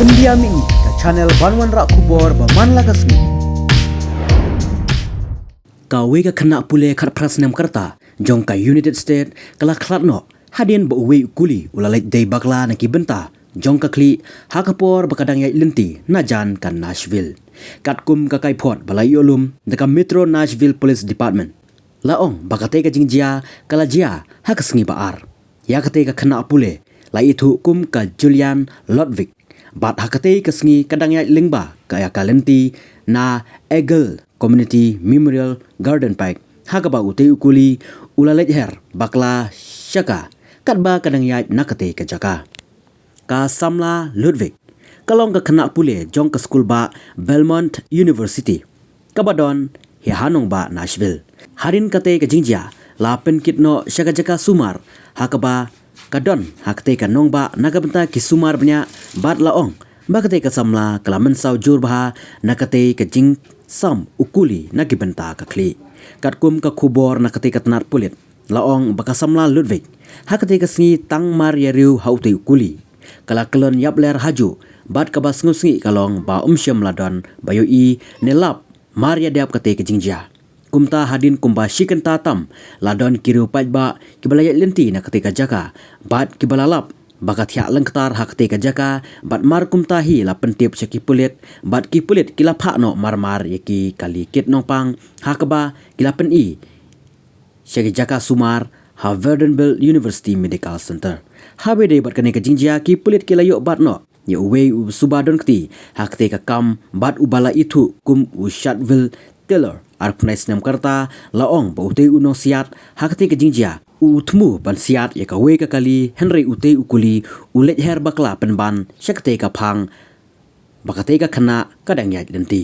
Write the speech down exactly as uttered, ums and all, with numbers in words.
India Mini, ka channel ban wanrah khubor ba man la ka sngi. Kawei ka khynnah pule khatphra snem ka rta jong ka United States ka la khlad noh hadien ba uwei u kuli u la leit dei bakla na ki bynta jong ka khlieh ha ka por ba ka dang ïaid lynti na jan ka Nashville. Katkum ka kaiphod ba la ïoh lum da ka Metro Nashville Police Department, la ong ba katei ka jingjia ka la jia ha ka sngi ba ar. Ïa katei ka khynnah pule la ithuh kum ka Julianne Ludwig, bad ha katei ka sngi ka dang ïaid lyngba ka ïa ka lynti na Eagle Community Memorial Garden Park, ha kaba utei u kuli u la leit her bakla sha ka katba ka dang ïaid na katei ka jaka. Ka samla Ludwig ka long ka khynnah pule jong ka skul bah Belmont University, kaba don hi ha nongbah Nashville. Hadien katei ka jingjia la pynkit noh sha ka jaka sumar ha kaba ka don ha katei ka nongbah na ka bynta ki sumar bniah, bad la ong ba katei ka samla ka la mynsaw jur bha na katei ka jingsam u kuli na ki bynta ka khlieh. Katkum ka khubor na katei ka tnat pulit, la ong ba ka samla Ludwig ha katei ka sngi tang mar ïa riew ha utei u kuli. Ka la kyllon ïap ler hajuh, bad kaba sngewsih ka long ba um shym la don ba ïohi ne lap mar ïa dep katei ka jingjia. Kumta hadien kumba shi kynta tam la don ki riew paidbah kiba la ïaid lynti na katei ka jaka bad kiba la lap ba ka thiah lyngktar ha katei ka jaka, bad mar kumta hi la pyntip sha ki pulit, bad ki pulit ki la phah noh mar mar ïa ki kali kit nongpang ha kaba ki la pyni sha ki jaka sumar ha Vanderbilt University Medical Center. Haba ïadei bad kane ka jingjia, ki pulit ki la ïoh bat noh ïa uwei u suba don kti ha katei ka kam bad uba la ithuh kum u Shadville Taylor, arphew snem ka rta, la ong ba utei u nongsiat ha katei ka jingjia u thmu ban siat ïa kawei ka kali, hynrei utei u kuli u leit her bakla pynban sha katei ka phang ba katei ka khynnah ka dang ïaid lynti.